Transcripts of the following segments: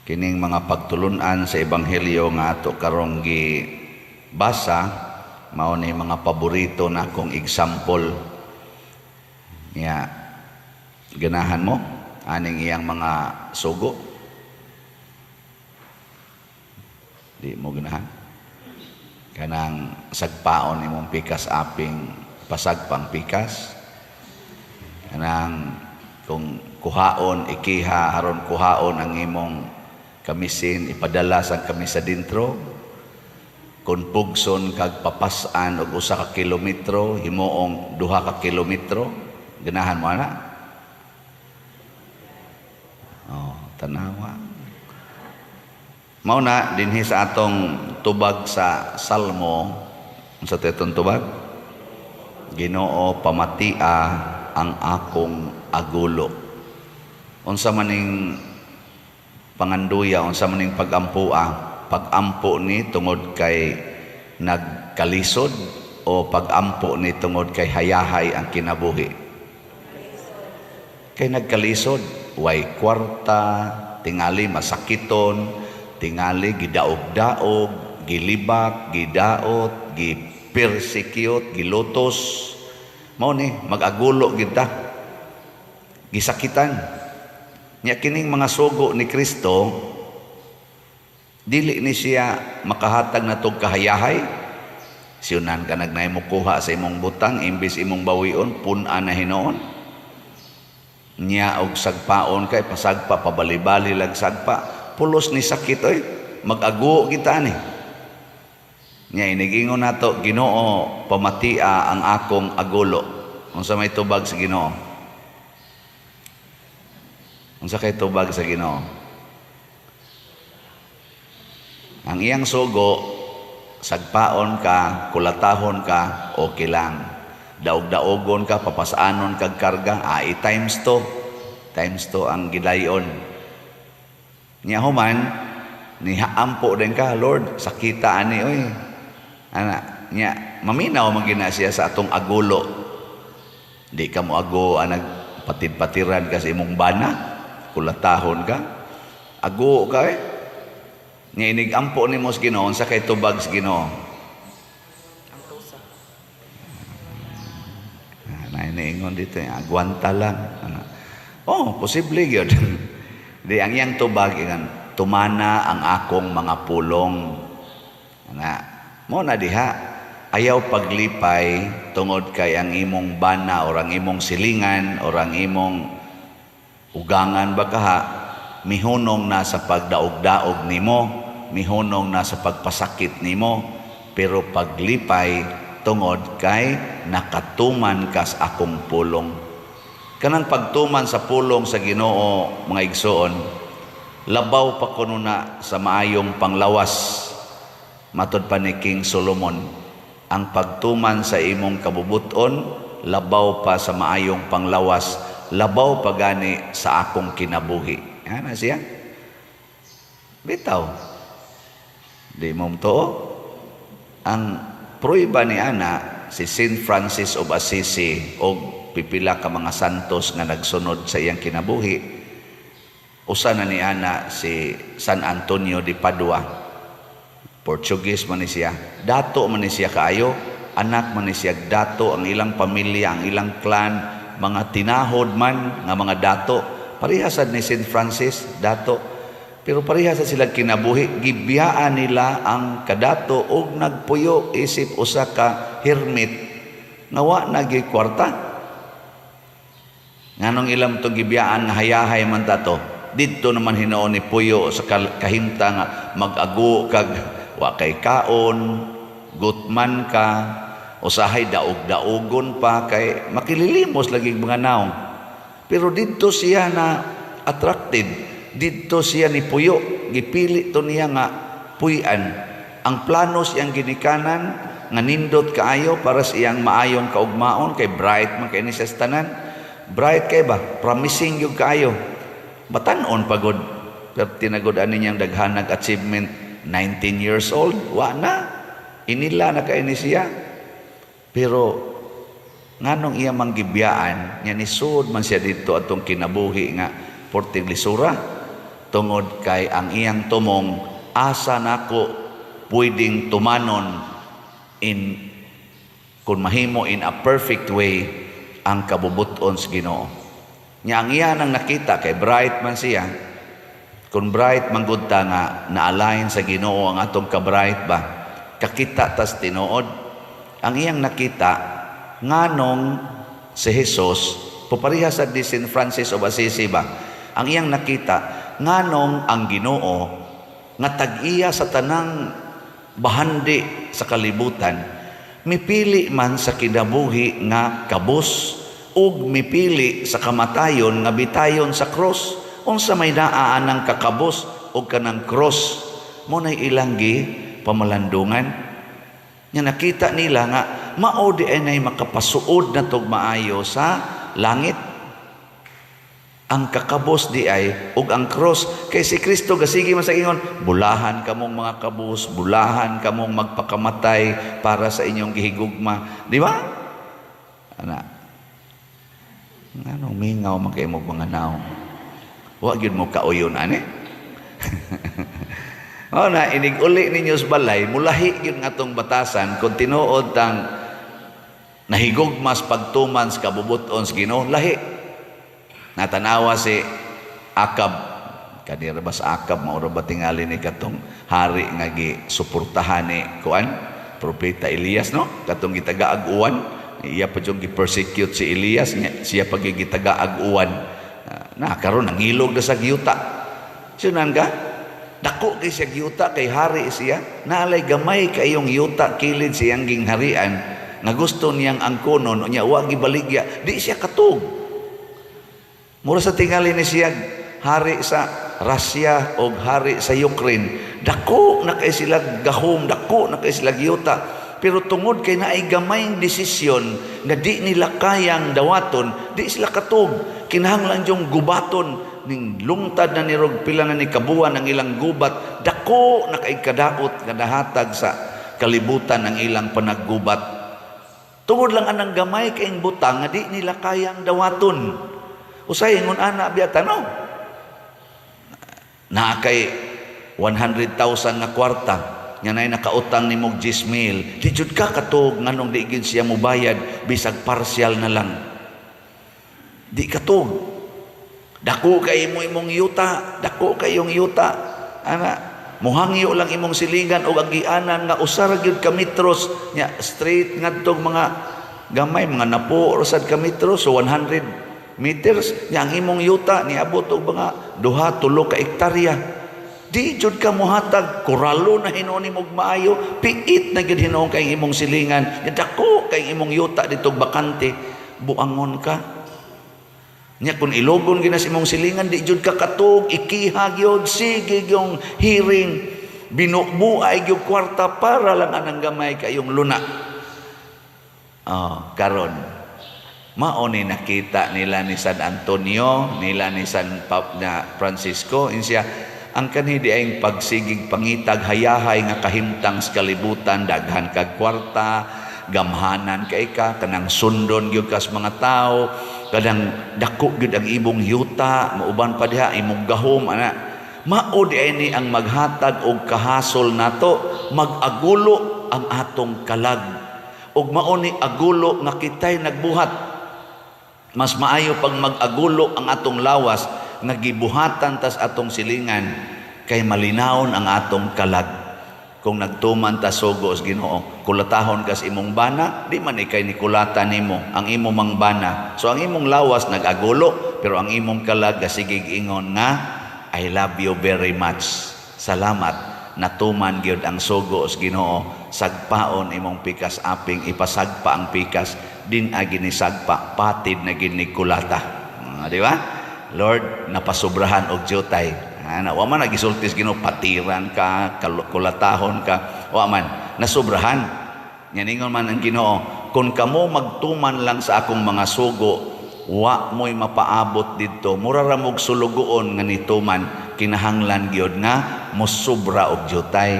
Kining mga pagtulunan sa ebanghelyo nga ato karong gibasa mao ni mga paborito na akong example. Nya ganahan mo aning iyang mga sugo? Di mo ganahan? Kanang sagpaon imong pikas aping pasagpang pikas, kanang kung kuhaon ikiha aron kuhaon ang imong kamisin, ipadala sa kamisa dintro, kung pugson kag papas-an og 1 ka kilometro, himuong 2 ka kilometro, ganahan mo ana? Oh, tanawa. Mao na dinhi sa atong tubag sa Salmo, unsa tetong tubag? Ginoo, pamatia ang akong agulo. Unsa maning panganduya, unsa maning pag-ampua? Pag-ampo ni tungod kay nagkalisod o pag-ampo ni tungod kay hayahay ang kinabuhi? Kay nagkalisod, way kwarta, tingali masakiton, tingali gidaog-daog, gilibak, gidaot, gipersecute, gilutos. Mao ni mag-agulo kita. Gisakitan. Nya kining mga sugo ni Kristo, dili ni siya makahatag natog kahayahay. Siyunan ka nagnay mo kuha sa imong butang, imbis imong bawion, pun-an na hinuon. Nya og sagpaon kay pasagpa, pabalibali lag sagpa, pulos ni sakit oy, mag-aguo kita ni. Nya inigingon nato, "Ginoo, pamatia ang akong agulo." Unsa may tubag sa Ginoo? Unsa kay tubag sa Ginoo? Ang iyang sugo, sagpaon ka, kulatahon ka, okay lang. Daog-daogon ka, papasanon kag karga, ai times 2. Times 2 ang gidayon. Nya human, nihaampo din ka, "Lord, sakita ani oy." Ana, nya maminaw man gina siya sa atong agulo. Di ka mo ago anag patid-patiran ka sa imong bana, kulatahon ka. Ago ka eh. Nya inig-ampo nimo sa Ginoo, unsa kay tubag sa Ginoo? Nainiingon dito, agwanta lang. Ana. Oh, posible gyud. Di ang iyang tubag ingan, "Tumana ang akong mga pulong." Ana, mo na diha, ayaw paglipay tungod kay ang imong bana or ang imong silingan or ang imong ugangan ba kaha mihunong na sa pagdaog-daog nimo, mihunong na sa pagpasakit nimo, pero paglipay tungod kay nakatuman kas akong pulong. Kanang pagtuman sa pulong sa Ginoo, mga igsoon, labaw pa kuno na sa maayong panglawas. Matod pa ni King Solomon, ang pagtuman sa imong kabubuton labaw pa sa maayong panglawas, labaw pa gani sa akong kinabuhi. Ana siya. Bitaw. Di mo to. Ang pruiba ni ana si Saint Francis of Assisi og pipila ka mga santos nga nagsunod sa iyang kinabuhi. Usa na ni ana si San Antonio de Padua. Portuguese man ni siya. Dato man ni siya kaayo, anak man ni siya dato, ang ilang pamilya, ang ilang clan, mga tinahod man nga mga dato. Parehasad ni Saint Francis, dato. Pero parehasad sila kinabuhi, gibiyaan nila ang kadato og nagpuyo isip usa ka hermit nga wa na gyud kwarta. Nganong ilang tong gibiyaan nga hayahay man ta to? Didto naman hinuon ni puyo sa kahimta nga mag-ago kag wa kay kaon, gutman ka, usahay daog-daogon pa kay makililimos lagi mga naong. Pero didto siya na attracted, didto siya ni puyo, gipili to niya nga puy-an. Ang plano siyang ginikanan nga nindot kaayo para sa iyang maayong kaugmaon kay bright man kay ni siya sa tanan. Bright kay ba? Promising gyud kaayo. Batan-on pagod. Pero tinagod ani niyang daghanag achievement, 19 years old, wa na. Inila na kay ni siya. Pero nganong iya manggibiyaan, nya nisud man siya dito atong kinabuhi nga porting lisura. Tungod kay ang iyang tumong, asa nako pwedeng tumanon in kung mahimo in a perfect way ang kabubuton sa Ginoo. Nya ang iya nang nakita kay bright man siya. Kung bright man gud ta nga na-align sa Ginoo ang atong ka-bright ba, kakita tas tinuod. Ang iyang nakita nganong si Jesus pupareha sa di Saint Francis of Assisi ba. Ang iyang nakita nganong ang Ginoo nga tag-iya sa tanang bahandi sa kalibutan mipili man sa kinabuhi nga kabus ug mipili sa kamatayon nga bitayon sa cross. Unsa may naa anang kakabos ug kanang cross? Mo nay ilang gi pamalandungan. Nya nakita nila nga mao di ay makapasuod na tog maayo sa langit ang kakabos di ay ug ang cross, kay si Kristo gasige man sa ingon, "Bulahan kamong mga kabos, bulahan kamong magpakamatay para sa inyong gihigugma." Di ba ana? Nganong mingaw man kay mo mga naong? Wa gyud mo kauyon ani. O na inig uli ninyo sa balay, mulahi gyud nga atong batasan kung tinuod tang nahigugmas pagtuman sa kabubuton sa Ginoo, lahi. Natanawa si Akab, kanira ba sa Akab, mauro ba tingali ni katong hari nga gi suportahan ni kuan propeta Elias, no? Katong gitagaag uwan, iya pa yung gi-persecute si Elias, siya pa gitagaag uwan. Na karon nangilog na sa giyuta. Sunan ka? Dako kay siya giyuta kay hari siya. Naalay gamay kayong yuta kilid siyang gingharian nga gusto niyang angkonon, unya wa gibaligya, di siya katug. Mura sa tingali ni siya hari sa Russia o hari sa Ukraine. Dako na kay sila gahom, dako na kay sila giyuta. Pero tungod kay naay gamayng desisyon na di nila kayang dawaton, di sila katug. Kinahanglan yung gubaton ning lungtad na ni rog pila na ni kabuan ang ilang gubat. Dako na kay kadaot nga nahatag sa kalibutan ang ilang panaggubat. Tungod lang anang gamay kayong butang nga di nila kayang dawaton. Usay ingon ana biyata, no? Naa kay 100,000 nga kwarta nga nay nakautang nimo og 10 mil. Di jud ka katug nganong di gid siya mobayad bisag partial na lang. Di katug. Dako kay mo imong yuta, dako kay yung yuta. Ana, muhangyo lang imong silingan og agianan nga usa ra gyud ka metros nya straight ngadtong mga gamay, mga napo ra sad ka metros, so 100 meters nya ang imong yuta niabot og mga 2-3 ka hektarya. Di jud ka mohatag, koralo na hinuon nimo maayo, piit na gyud hinuon kay imong silingan nya dako kay imong yuta ditong bakante, buangon ka. Nya kung ilogon gina sa imong silingan, di jud ka katug, ikiha gyud, sige gyung hearing, binubuay gyud kwarta para lang anang gamay kayong luna. Oh, karon mao ni nakita nila ni San Antonio, nila ni San na Francisco, insya ang kanhi di ay pagsigig pangitag hayahay nga kahimtang sa kalibutan, daghan kag kwarta, gamhanan kay ka, kanang sundon gyud kas mga tao, kanang dako gyud ang imong yuta, mauban pa diha imong gahom ana. Mao di ay ni ang maghatag og kahasol nato, mag-agulo ang atong kalag. Ug mao ni agulo nga kitay nagbuhat. Mas maayo pag mag-agulo ang atong lawas nga gibuhatan tas atong silingan kay malinawon ang atong kalag. Kung nagtuman ta sugo sa Ginoo, kulatahon kas imong bana, di man ikay ni kulata nimo ang imo mang bana. So ang imong lawas nag-agulo, pero ang imong kalag gasigig ingon nga I love you very much. Salamat, natuman gyud ang sugo sa Ginoo. Sagpaon imong pikas aping, ipasagpa ang pikas din agi ni sagpa, patid na gid ni kulata. Di ba? Lord, napasubrahan og jutay. Ana, wa man nagisulti sa Ginoo, patiran ka, kulatahon ka, wa man nasubrahan. Nya ningon man ang Ginoo, kung kamo magtuman lang sa akong mga sugo, wa mo'y mapaabot didto. Mura ra mog sulugoon nga nituman, kinahanglan gyud nga mosubra og jutay.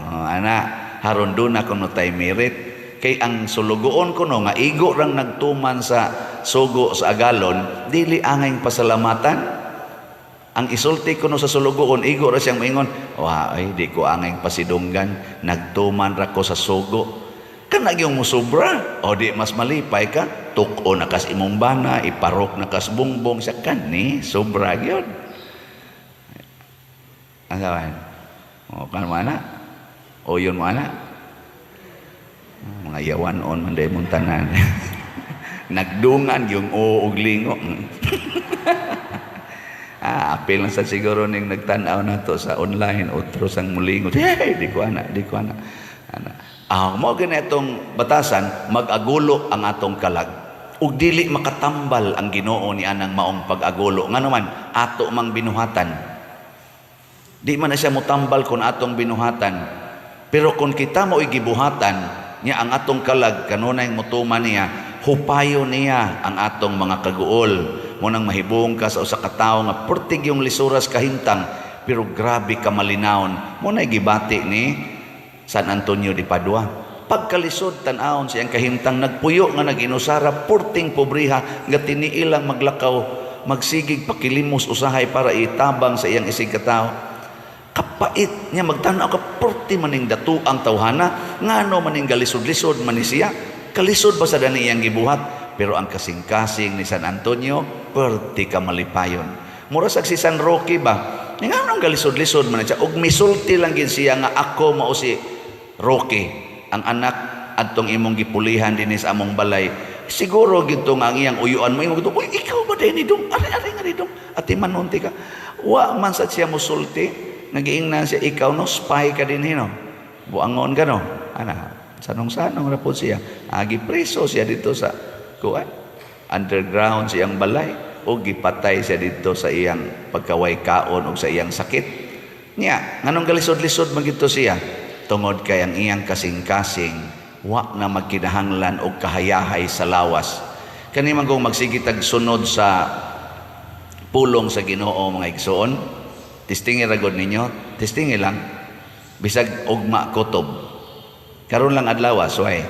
Oh, ana, haron duna kuno tay merit. Kay ang sulugoon kuno nga igo rang nagtuman sa sugo sa agalon, dili angay pasalamatan. Ang isulti kuno sa sulugoon, igo ra siyang maingon, "Wa ay di ko angay pasidunggan, nagtuman ra ko sa sugo." Kana gyung musobra, o di mas malipay ka, tuk-o na kas imong bana, iparok na kas bongbong siya kani, sobra gyud. Ang sawan? O kan mo ana? O yun mo ana? Mga yawan on man day mong tanan. Nagdungan yung o og lingo. Ah, apil na sa siguro ning nagtan-aw na to sa online, otro sang mulingot. Hey, di ko ana, di ko ana. Ana. Ah, mo gani itong batasan, mag-agulo ang atong kalag. Ug dili makatambal ang Ginoo ni anang maong pag-agulo. Ngano man ato mang binuhatan. Di man na siya mutambal kung atong binuhatan. Pero kung kita mo gibuhatan niya ang atong kalag kanunay mutuman niya, hupayo niya ang atong mga kaguol. Mo nang mahibong ka sa usa ka tawo nga pertig yung lisuras kahimtang, pero grabe ka malinawon. Mo na gibati ni San Antonio de Padua. Pagkalisod tan-awon siyang kahimtang, nagpuyo nga nag-inusara, purting pobriha nga tiniilang maglakaw, magsigig pakilimos usahay para itabang sa iyang isig katawo. Kapait niya magtan-aw ka, purti maning datu ang tawhana, ngano maning galisod-lisod man ni siya, kalisod ba sa dani iyang gibuhat? Pero ang kasing-kasing ni San Antonio, perti ka malipayon. Mura sag si San Roque ba, ngano galisod-lisod man siya, ug misulti lang gid siya nga ako mao si Roque, ang anak adtong imong gipulihan dinhi sa among balay. Siguro gito nga ang iyang uyuan mo gito, "Uy, ikaw ba din dong? Ari ari nga dong." Ati manunti ka. Wa man sad siya musulti, nagiingnan siya, "Ikaw no, spy ka din no. Buangon ka no." Ana, sanong-sanong ra po siya. Agi preso siya dito sa kuan. Underground siyang balay o gipatay siya dito sa iyang pagkaway kaon o sa iyang sakit. Niya, nganong galisod-lisod man gito siya? Tungod kay ang iyang kasing-kasing wa na magkinahanglan og kahayahay sa lawas. Kani man kung magsigitag sunod sa pulong sa Ginoo, mga igsoon, testingi ra gud ninyo, testingi lang bisag ugma kutob. Karon lang adlaw, suway.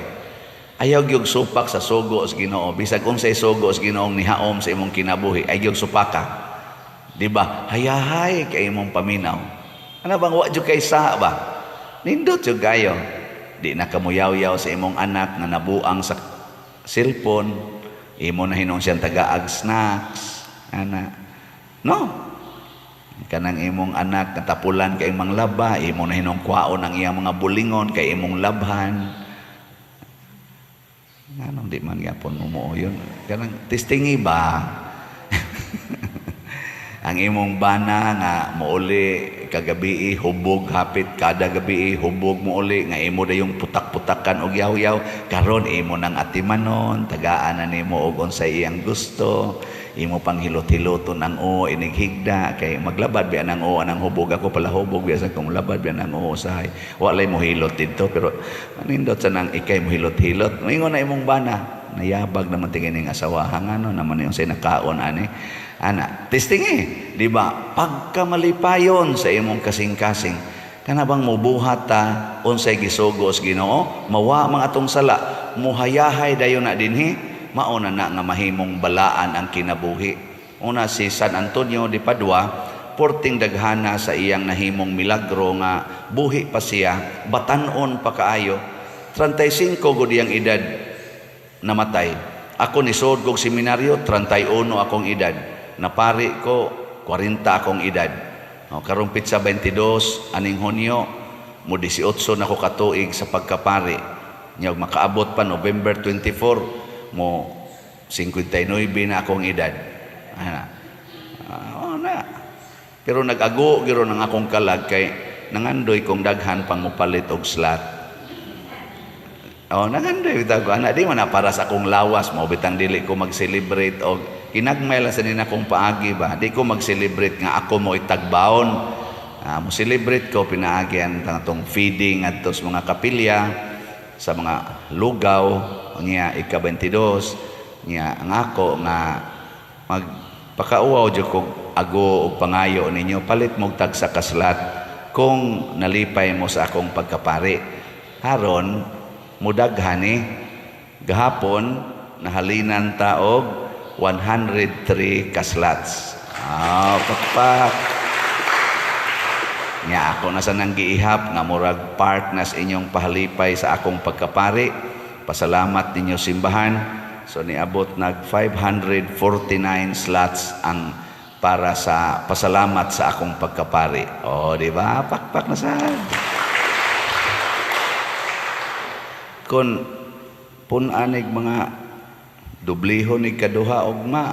Ayaw gyud supak sa sugo sa Ginoo, bisag unsay sugo sa Ginoong nihaom sa imong kinabuhi, ay gyud supaka. Di ba? Hayahay kay imong paminaw. Ano bang wa jud kay sa ba? Nindot jud kayo. Di na kamuyaw-yaw sa imong anak nga nabuang sa cellphone, imo na hinuon siyang tagaag snacks, ana. No? Kanang imong anak katapulan kay imong laba, imo na hinuon kwaon ang iyang mga bulingon kay imong labhan. Anong di man gyapon mo mo yun? Kanang testingi ba? Ang imong bana nga mouli kagabi, hubog hapit kada gabi, hubog mouli nga imo dayong putak-putakan og yaw-yaw, karon imo nang atimanon, tagaan na nimo og unsay iyang gusto, imo pang hilot-hiloton ang o inighigda kay maglabad biya nang o anang hubog, ako pala hubog biya sa kung labad biya nang o usahay walay mo hilot didto, pero manindot sa nang ikay mo hilot-hilot. Moingon na imong bana, "Nayabag naman tingin ning asawa, ngano naman yung say nakaon ani?" Ana, testing eh, di ba? Pagkamalipayon sa imong kasing-kasing, kana bang mubuhat ta unsay gisugo sa Ginoo, mawa mga atong sala, muhayahay dayon na dinhi, mauna na nga mahimong balaan ang kinabuhi. Una si San Antonio de Padua, porting daghana sa iyang nahimong milagro nga buhi pa siya, batan-on pa kaayo. 35 gud iyang edad namatay. Ako nisod kog seminaryo, 31 akong edad. Napari ko, 40 akong edad. O, karong pitsa 22, aning Hunyo, mo 18 na ko katuig sa pagkapari. Nya makaabot pa November 24, mo 59 na akong edad. Ana. Oh, na. Pero nag-ago giro ng akong kalag kay nangandoy kong daghan pang mopalit og slot. Oh, nangandoy bitaw ko ana, di man na para sa akong lawas, mao bitang dili ko mag-celebrate og kinagmay lang sa nina akong paagi ba. Di ko mag-celebrate nga ako mo itagbaon. Mo celebrate ko pinaagi ang atong feeding adto sa mga kapilya, sa mga lugaw niya ika-22 niya. Ang ako nga magpakauwaw jud kog ago og pangayo ninyo, palit mo tag sa kaslat kung nalipay mo sa akong pagkapari. Haron mudaghani gahapon nahalinan ta og 103 kaslats. Ah, pakpak. Nya ako na sa nang giihap nga murag part na sa inyong pahalipay sa akong pagkapari. Pasalamat ninyo simbahan. So niabot nag 549 slots ang para sa pasalamat sa akong pagkapari. O, di ba? Pakpak na sad. Kung pun-anig mga dublihon ni kaduha ugma,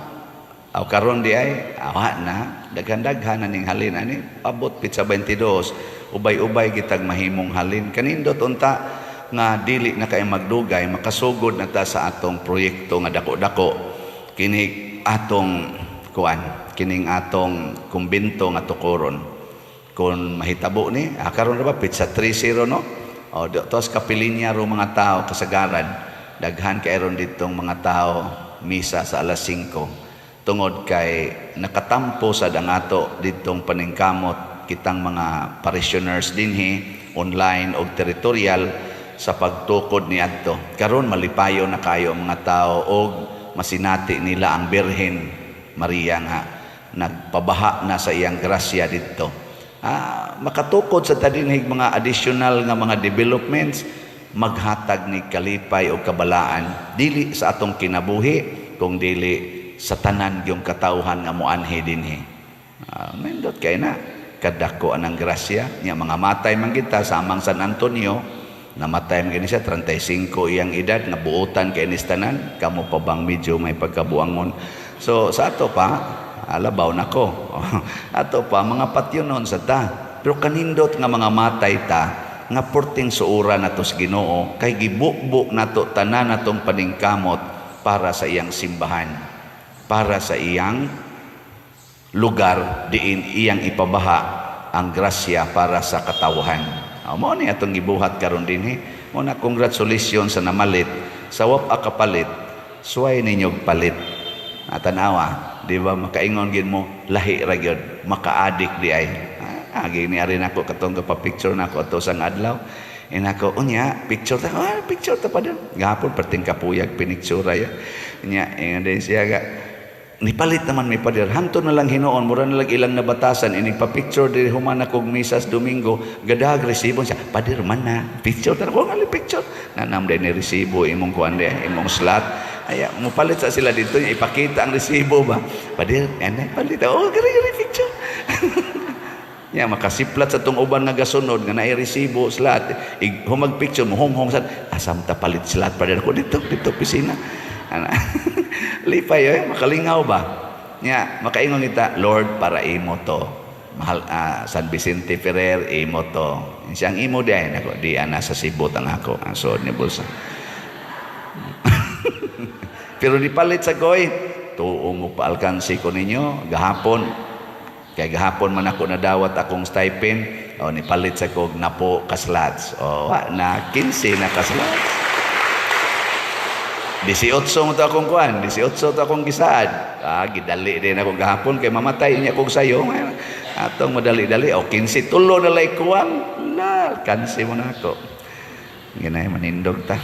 aw karon di ay awa na daghan-daghan na ning halin ani abot pitsa 22, ubay-ubay gitag mahimong halin. Kanindot unta nga dili na kay magdugay, makasugod na ta sa atong proyekto nga dako-dako, kini atong kuan, kining atong kumbento nga tukoron. Kung mahitabo ni karon ra ba pitsa 30, no? O tos kapilinya ro mga tao kasagaran, daghan kay ron ditong mga tao misa sa alas 5 tungod kay nakatampo sa dangato ditong paningkamot kitang mga parishioners dinhi online og territorial sa pagtukod ni adto. Karon malipayo na kayo ang mga tao og masinati nila ang Birhen Maria nga nagpabaha na sa iyang grasya didto. Makatukod sa tadinhig mga additional nga mga developments, maghatag ni kalipay o kabalaan dili sa atong kinabuhi kung dili sa tanan yung katawhan nga moanhi dinhi. Nindot kay na kadako anang grasya nya. Mga matay man kita samang San Antonio, namatay man gani siya 35 iyang edad nga buotan kay nis tanan. Kamo pa bang medyo may pagkabuangon? So sa ato pa, alabaw nako, ato pa mga patyonon sa ta, pero kanindot nga mga matay ta nga porting suura nato sa Ginoo kay gibukbuk nato tanan natong paningkamot para sa iyang simbahan, para sa iyang lugar diin iyang ipabaha ang grasya para sa katawhan. Mao ni atong gibuhat karon dinhi. Mao na congratulations sa namalit. Sa wap kapalit, suway ninyog palit. Tanawa, di ba makaingon gid mo lahi ra gyud, makaadik di ay. Agi ni ari nako katong pa-picture nako ato sang adlaw. Inako unya picture ta, picture ta pa dun. Gahapon perting kapuyag pinicture ya. Nya ingon din siya ga nipalit naman may pader. Hanto na lang hinuon, mura na lang ilang nabatasan ining pa-picture diri human akong misas Domingo, gadag resibo siya. Pader man na picture ta ko ngali picture. Nanam day ni resibo imong kuan day, imong slot. Aya mupalit sa sila dito niya ipakita ang resibo ba. Pader, anay palit. Oh, gari gari picture. Nya makasiplat sa tong uban nga gasunod nga naay resibo slot. Humag picture mo honghong sad asam ta palit slot pader ko dito dito opisina. Ana. Lipay eh, makalingaw ba? Nya, makaingon kita, Lord, para imo to. Mahal, San Vicente Ferrer, imo to. Siyang imo di ay, nako, di ana sa sibot ang ako, ang suod ni bulsa. Pero di palit sa koy, tuo mo paalkansi ko ninyo, gahapon, kay gahapon man ako nadawat akong stipend, o nipalit sa kog napo kaslats. O, na 15 na kaslats. 18 mo to akong kuan, 18 to akong gisaad. Gidali din ako gahapon kay mamatay niya kog sayo. Atong madali-dali o 15 tulo na lay kuwang. La, kansi mo na ako. Ginay manindog ta.